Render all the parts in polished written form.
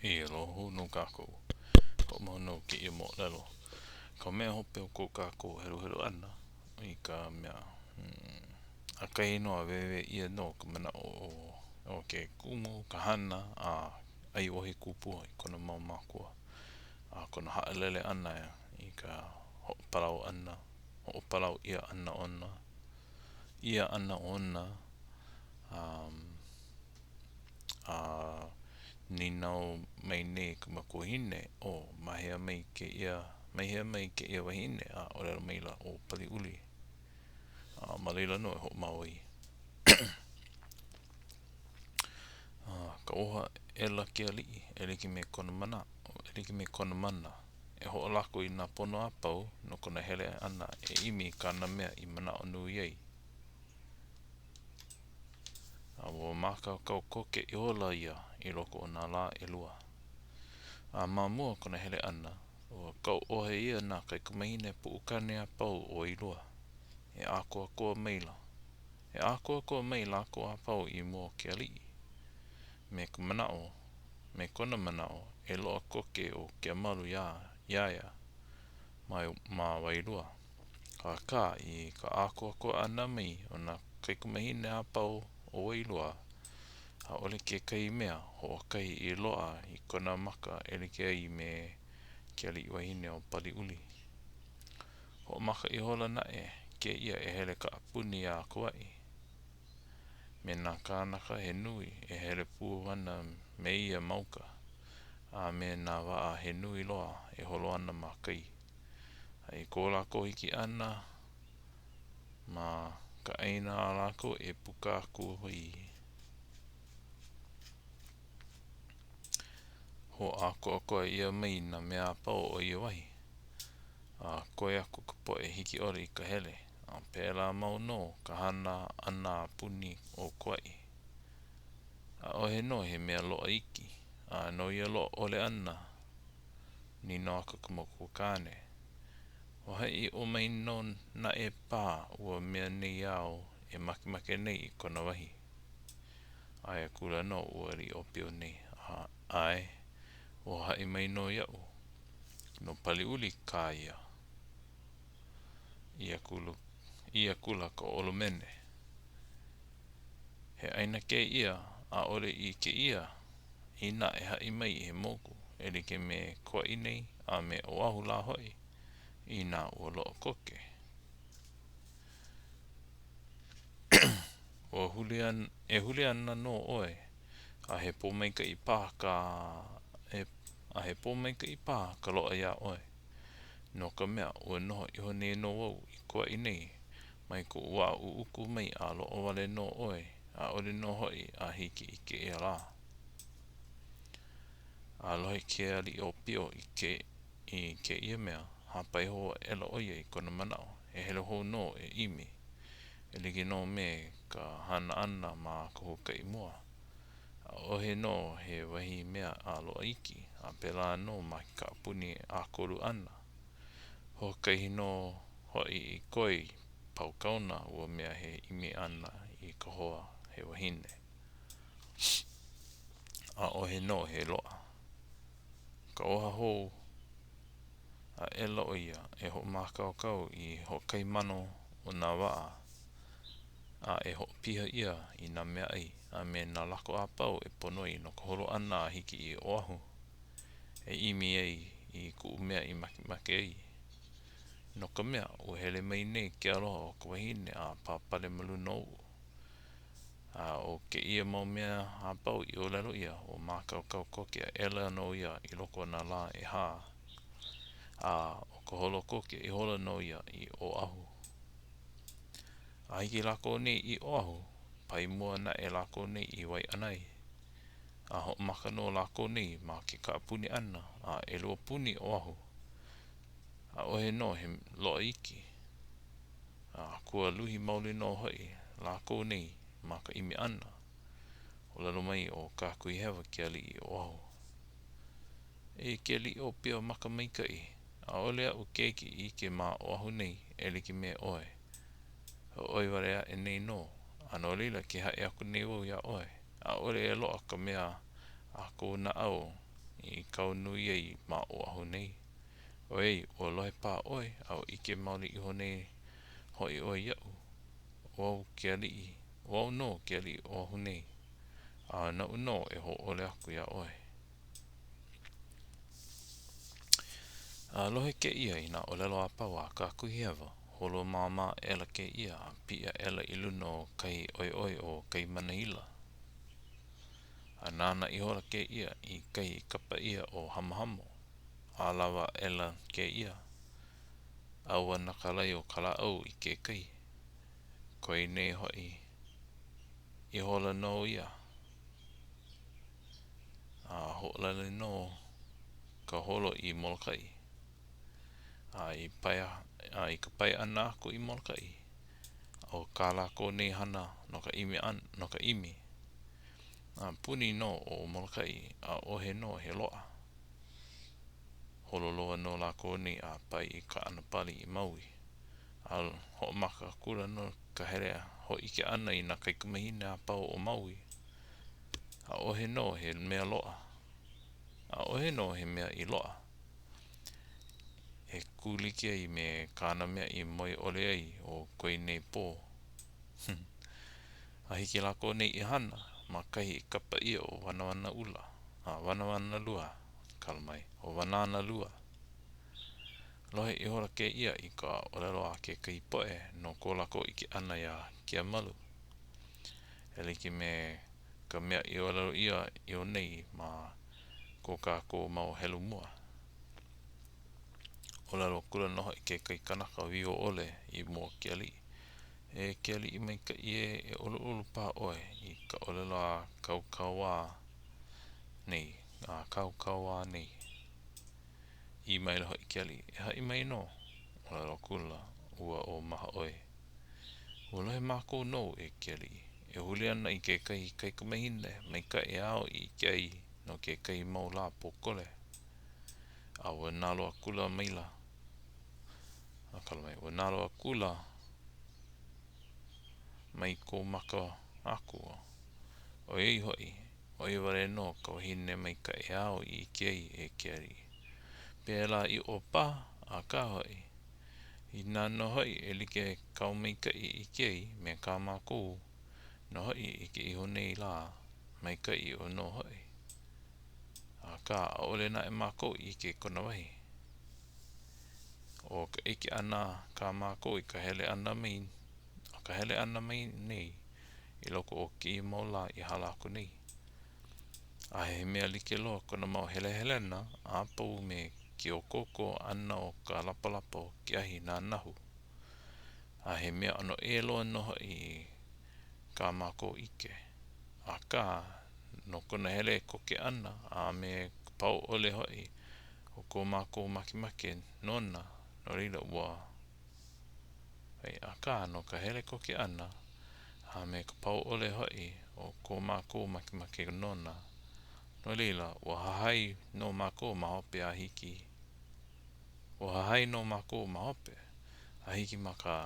E aloha hou nō kākou. Hoʻomau nō kēia moʻolelo. Ka mea hope o ko kākou heluhelu ʻana i ka mea hmm, ʻakahi nō a wēwē ʻia nō ka manaʻo o, o ke kumu, ka hana a ʻAiwohikupua i kona mau mākua a kona haʻalele ʻana i ka hoʻopalau ʻana, hoʻopalau ʻia ʻana ona, ʻia ʻana ona, um, a nīnau mai nei ka makuahine, ʻO, ma hea mai kēia, mai hea mai kēia wahine? A ʻōlelo maila ʻo Paliuli, a ma laila nō e hoʻomau ai. A kauoha aʻela ke aliʻi, e like me kona mana, e like me kona mana, e hoʻolako i nā pono a pau no kona hele ʻana e ʻimi i kāna mea i manaʻo nui ai. A ua mākaukau koke ihola ia i loko o nā lā ʻelua. A ma mua o kona hele ʻana, ua kauoha ʻia nā kaikamāhine puʻukāne a pau o Wailua, e ʻākoakoa maila. E ʻākoakoa mai lākou a pau i mua o ke aliʻi, me ka manaʻo, me kona manaʻo e loaʻa koke ʻo Keamalu iā iā ia ma ma Wailua. Akā, i ka ʻākoakoa ʻana mai o nā kaikamāhine a pau o Wailua, ʻaʻole kekahi mea hoʻokahi i loaʻa i kona maka e like ai me ke aliʻi wahine ʻo Paliuli. Hoʻomaka ihola naʻe kēia e hele kaʻapuni iā Kauaʻi, me nā kānaka he nui e hele pū ana me ia ma uka, a me nā waʻa he nui loa e holo ana ma kai. A i ko lākou hiki ʻana ma ka ʻāina a lākou e puka aku ai, hoʻākoakoa ʻia mai nā mea a pau o ia wahi, a koe aku ka poʻe hiki ʻole i ka hele, a pēlā mau nō ka hana ʻana a puni ʻo Kauaʻi. ʻAʻohe nō he mea loaʻa iki, a no ia loaʻa ʻole ʻana, Nīnau aku ka makuakāne. Ua haʻi ʻiʻo mai nō naʻe paha ua mea nei āu e makemake nei i kona wahi. ʻAe akula nō ua aliʻi ʻōpio nei, ʻAe, ua haʻi mai nō iaʻu. No Paliuli kā ia. ʻĪ akula, ʻī akula ka ʻolomene. He ʻāina kēia, ʻaʻole i ʻike ʻia, Inā e haʻi mai he moku, e like me Kauaʻi nei a me Oʻahu lā hoʻi, inā ua loaʻa koke. Ua huli an, e huli ana nō ʻoe, a he pōmaikaʻi paha ka, e, a he pōmaikaʻi paha ka loaʻa iā ʻoe. No ka mea, ua noho iho nei nō wau i Kauaʻi nei, mai koʻu wā ʻuʻuku mai a loaʻa wale nō ʻoe, ʻaʻole nō hoʻi a hiki i kēia lā. A lohe ke aliʻi ʻōpio i ke i kēia mea, hāpai hou aʻela ʻo ia i kona manaʻo e hele hou nō e ʻimi, e like nō me ka hana ʻana ma ka huakaʻi mua. ʻAʻohe nō he wahi mea a loaʻa iki, a pēlā nō ma ke kaʻapuni ʻakolu ʻana. Hoʻokahi nō hoʻi i koe pau kaona ua mea he ʻimi ʻana i ka hoa he wahine. ʻAʻohe nō he loaʻa. Kauoha hou aʻela ʻo ia e hoʻomākaukau i hoʻokahi mano o nā waʻa a e hoʻopiha ʻia i nā meaʻai a me nā lako a pau e pono ai no ka holo ʻana a hiki i Oʻahu e ʻimi ai i kuʻu mea i makemake ai. No ka mea, ua hele mai nei ke aloha o ka wahine a pāpale ma luna oʻu. A ʻo kēia mau mea a pau i ʻōlelo ʻia, ua mākaukau koke aʻela nō ia i loko o nā lā ʻehā, a ʻo ka holo koke ihola nō ia i Oʻahu. A hiki lākou nei i Oʻahu, pae mua naʻe lākou nei i Waiʻanae, a hoʻomaka nō lākou nei ma ke kaʻapuni ʻana a ʻelua puni Oʻahu. ʻAʻohe nō he loaʻa iki, a kua luhi maoli nō hoʻi lākou nei ma ka ʻimi ʻana. ʻŌlelo mai ʻo Kākuhihewa ke aliʻi o Oʻahu. E ke aliʻi ʻōpio maka maikaʻi, ʻaʻole aʻu keiki i ʻike ma Oʻahu nei e like me ʻoe. ʻO ʻoe wale aʻe nei nō, a no laila ke haʻi aku nei wau iā ʻoe, ʻaʻole e loaʻa ka mea a kou naʻau. i kau nui ai ma Oʻahu nei. ʻOiai, ua lohe paha ʻoe, a ua ʻike maoli iho nei hoʻi ʻoe iaʻu, ʻo au ke aliʻi, ʻo au nō ke aliʻi o Oʻahu nei, a naʻu nō e hōʻole aku iā ʻoe. A lohe kēia i nā ʻōlelo a pau a Kākuhihewa, holo māmā aʻela kēia a piʻi aʻela i luna o kahi ʻoeʻoe o Kaimanaila. A nānā ihola kēia i kahi i kapa ʻia ʻo Hamohamo, ʻalawa aʻela kēia, ʻau ana ka lae o Kalāʻau i ke kai. Koe nei hoʻi ihola nō ia. A hoʻolale nō ka holo i Molokaʻi. A i pae a i ka pae ʻana aku i Molokaʻi, ʻo kā lākou nei hana no ka ʻimi ʻana, no ka ʻimi. A puni nō ʻo Molokaʻi, ʻaʻohe nō he loaʻa. Holo loa nō lākou nei a pae i Kāʻanapali i Maui. A hoʻomaka akula nō ka hele a hōʻike ʻana i nā kaikamahine a pau o Maui. ʻAʻohe nō he mea loaʻa. ʻAʻohe nō he mea i loaʻa e kūlike ai me kāna mea i moe ʻole ai o koe nei pō. A hiki lākou nei i Hāna, ma kahi i kapa ʻia ʻo Wanawanaʻula, a Wanawanalua, kala mai, ʻo Wananalua. Lohe ihola kēia i ka ʻōlelo a kekahi poʻe no ko lākou ʻike ʻana iā Kiamalu. E like me ka mea i ʻōlelo ʻia iho nei ma ko kākou mau helu mua. ʻŌlelo akula nō hoʻi kekahi kanaka wiwo ʻole i mua o ke aliʻi, E ke aliʻi maikaʻi ē, e ʻoluʻolu paha ʻoe i ka ʻōlelo a kāu kauā nei, a kāu kauā nei. ʻĪ maila hoʻi ke aliʻi, E haʻi mai nō. ʻŌlelo akula ua ʻo Mahaʻoi, Ua lohe mākou nou, e ke aliʻi, e huli ana i kekahi kaikamahine maikaʻi āu i ʻike ai no kekahi mau lā pōkole, a ua nalo akula maila, a kala mai, ua nalo akula mai kou maka aku, ʻoiai hoʻi, ʻo ia wale nō ka wahine maikaʻi āu i ʻike ai, e ke aliʻi. Pēlā ʻiʻo paha, akā hoʻi, Inā nō hoʻi e like kāu maikaʻi i ʻike ai me kā mākou nō hoʻi i ʻike iho nei lā, maikaʻi ʻiʻo nō hoʻi. Akā, ʻaʻole naʻe mākou i ʻike i kona wahi. ʻO ka ʻike ʻana kā mākou i ka hele ʻana mai, ka hele ʻana mai nei i loko o kēia mau lā i hala aku nei. A he mea like loa kona mau helehelena a pau me ke okōko ʻana o ka lapalapa o ke ahi nānahu. A he mea ʻano ʻē loa nō hoʻi i kā mākou ʻike. Akā, no kona hele koke ʻana a me ka pau ʻole hoʻi o ko mākou makemake nona, no laila ua Akā, no ka hele koke ʻana, a me ka pau ʻole hoʻi o ko mākou makemake nona, no laila, ua hahai nō mākou ma hope a hiki, ua hahai nō mākou ma hope a hiki ma ka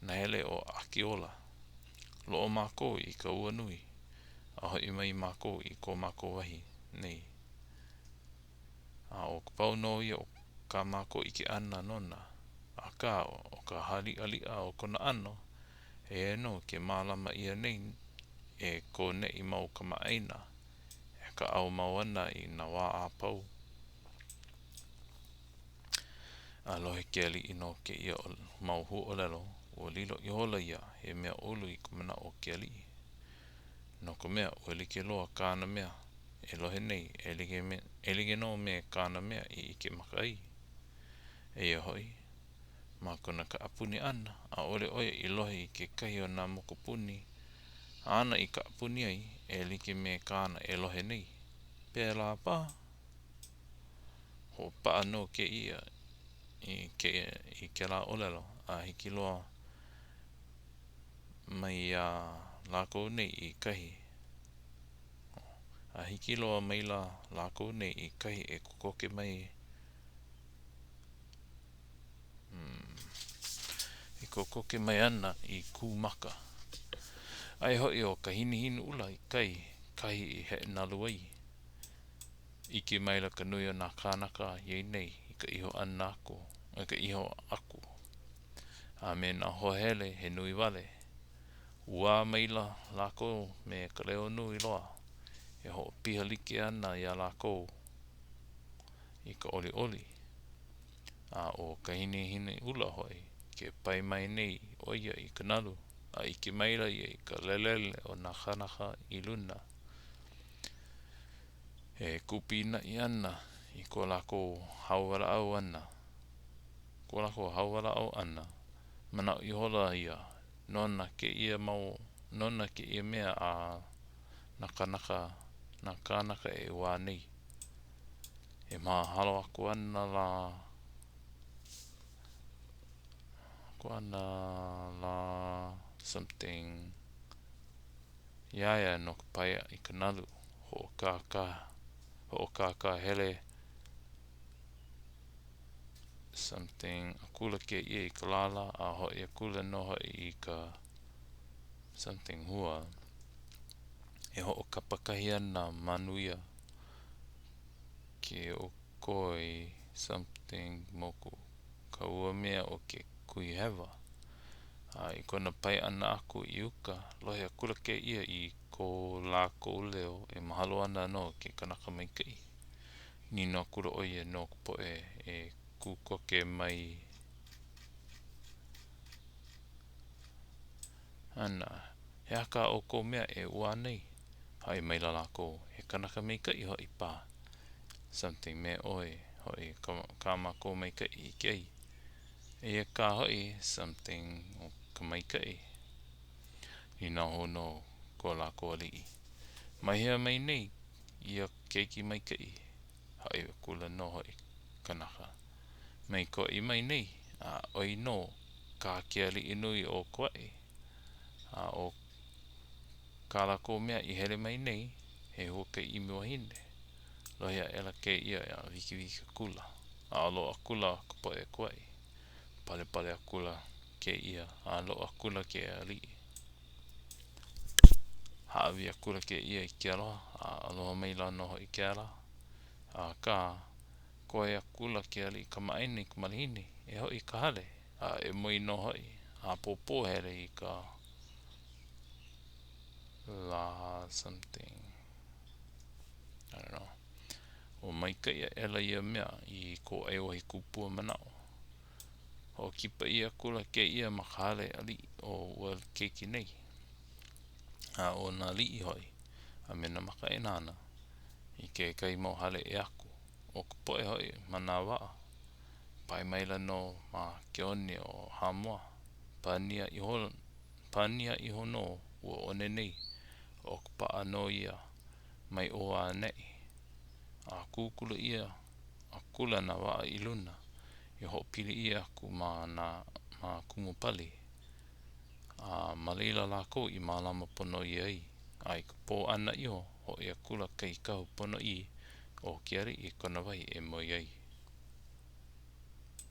nahele ʻo ʻAkiola. Loʻo mākou i ka ua nui, a hoʻi mai mākou i ko mākou wahi nei. A ʻo ka pau nō ia o kā mākou ʻike ʻana nona, akā, ʻo ka hāliʻaliʻa o kona ʻano, eia nō ke mālama ʻia nei e ko neʻi mau kamaʻāina, e kaʻao mau ana i nā wā a pau. A lohe ke aliʻi no kēia mau huaʻōlelo, ua lilo ihola ia he mea ʻolu i ka manaʻo o ke aliʻi, no ka mea, ua like loa kāna mea e lohe nei e like me, e like nō me kāna mea i ʻike maka ai. Eia hoʻi, ma kona kaʻapuni ʻana, ʻaʻole ʻo ia i lohe i kekahi o nā mokupuni āna i kaʻapuni ai e like me kāna e lohe nei. Pēlā paha, hoʻopaʻa nō kēia i kēia, i kēlā ʻōlelo a hiki loa mai iā lākou nei i kahi A hiki loa maila lākou nei i kahi e kokoke mai i kokoke mai ana i Kūmaka. Aia hoʻi ʻo Kahinihiniʻula i kai, kahi i heʻenalu ai. ʻIke maila ka nui o nā kānaka iā ia nei i ka iho ʻana aku, i ka iho aku, a me nā hoa hele he nui wale. ʻUā maila lākou me ka leo nui loa, e hoʻopiha like ana iā lākou i ka ʻoliʻoli. A ʻo Kahinihiniʻula hoʻi, ke pae mai nei ʻo ia i ka nalu, a ʻike maila ia i ka lelele o nā kānaka i luna, e kūpinaʻi ana i ko lākou hauwalaʻau ʻana, ko lākou hauwalaʻau ʻana, manaʻo ihola ia, nona kēia mau, nona kēia mea a nā kānaka, nā kānaka e ʻuā nei. E mahalo aku ana lā, aku ana lā something iā ia no ka pae i ka nalu, hoʻokākā, hoʻokākā hele something akula kēia i ka lālā a hoʻi akula nō hoʻi i ka something hua e hoʻokapakahi ana manuia ke ʻokoi something moku ka ua mea o ke kuhihewa. A i kona pae ʻana aku i uka, lohe akula kēia i ko lākou leo e mahalo ana no ke kanaka maikaʻi. Nīnau akula ʻo ia no ka poʻe e kū koke mai ana, He aha kā ʻoukou mea e ʻuā nei? Haʻi maila lākou, He kanaka maikaʻi hoʻi paha something me ʻoe hoʻi kā mākou maikaʻi i ʻike ai. Eia kā hoʻi something o ka maikaʻi. Nīnau hou nō ko lākou aliʻi, Mai hea mai nei ia keiki maikaʻi? Haʻi akula nō hoʻi kanaka, Mai Kauaʻi mai nei, a ʻoi nō kā ke aliʻi nui o Kauaʻi. A ʻo kā lākou mea i hele mai nei, he huakaʻi ʻimi wahine. Lohe aʻela kēia a wikiwiki akula, a alo akula ka poʻe Kauaʻi. Palepale akula kēia, a alo akula ke aliʻi. Hāʻawi akula kēia i ke aloha, a aloha maila nō hoʻi kēlā. Akā, koe akula ke aliʻi kamaʻāina i ka malihini, e hoʻi i ka hale, a e moe nō hoʻi, ʻapōpō hele i ka lā something. I don't know. Ua maikaʻi aʻela ia mea i ko ʻAiwahi kupua manaʻo. Hoʻokipa ʻia akula kēia ma ka hale aliʻi o ua keiki nei, a ʻo nā aliʻi hoʻi, a me nā makaʻāinana, i kekahi mau hale ʻē aku, ʻo ka poʻe hoʻi ma nā waʻa, pae maila nō ma ke one o Hāmoa, pania iho, pania iho nō ua one nei, ʻo ka paʻa nō ia mai ʻō a ʻaneʻi, a kūkulu ʻia akula nā waʻa i luna i hoʻopili ʻia aku ma nā ma kumu pali, a ma laila lākou i mālama pono ʻia ai, a i ka pō ʻana iho, hoʻi akula kahi kahu ponoʻī o ke aliʻi i kona wahi e moe ai.